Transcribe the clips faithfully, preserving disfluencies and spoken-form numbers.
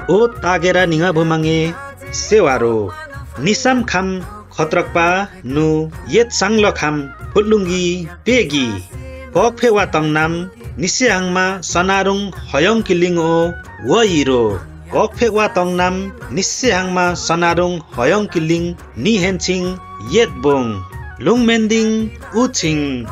O tagera ninga bumang e sewaro. Nisam kham khotrakpa nu yet sanglo kham phutlungi pegi. Kokphekwa tongnam nisi hangma sonarung hoyong kiling o woiro. Kokphekwa tongnam nisi hangma sonarung hoyong kiling ni henching yet bung. Lungmending uching.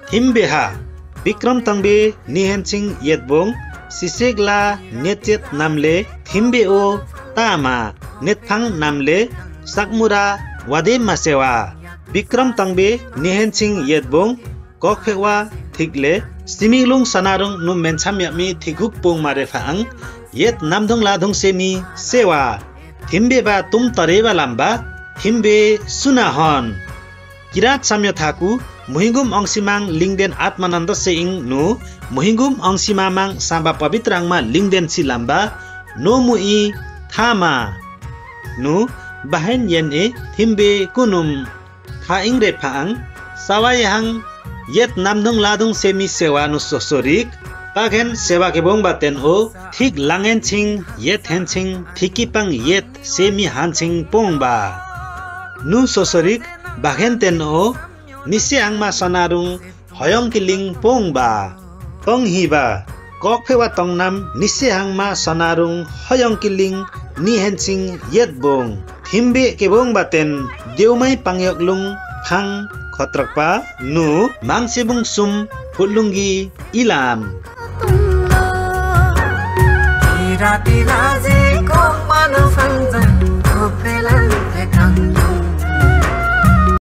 Thimbeha, Bikram Tangbe ni henching yet bung, sisek la net yet namle, thimbe o tama, net thang namle, sakmura wade masewa. Bikram Tangbe ni henching yet bung, kokphekwa thikle, simiklung sonarung nu mencham yami thikuk pung mare phaang, yet namdung ladung semi sewa. Thimbe ba tum tare ba lamba, thimbe suna hon. Kirat samyo thaku, muhingum ongsimang lingden Atmananda se ing nu, muhingum ongsimamang samba pabitra angma lingden si lamba, no mu i thama. Nu, bahen yen e, thimbe kunum. Tha ing re phaang, sawa yehang, yet namdung ladung semi sewa nu sosorik, paghen sewa kebong baten o, thik lang henching, yet henching, thikipang yet, semi hanching pong ba. Nu sosorik, bahen ten o, nisi hangma sonarung, hoyong kiling pong ba. Tong hi ba, kokphekwa tongnam, nisi hangma sonarung, hoyong kiling, ni henching, yet bung. Thimbe kebong baten, deomai pangyok lung, khang, khotrakpa, nu, mangsibung sum, phutlungi, ilam.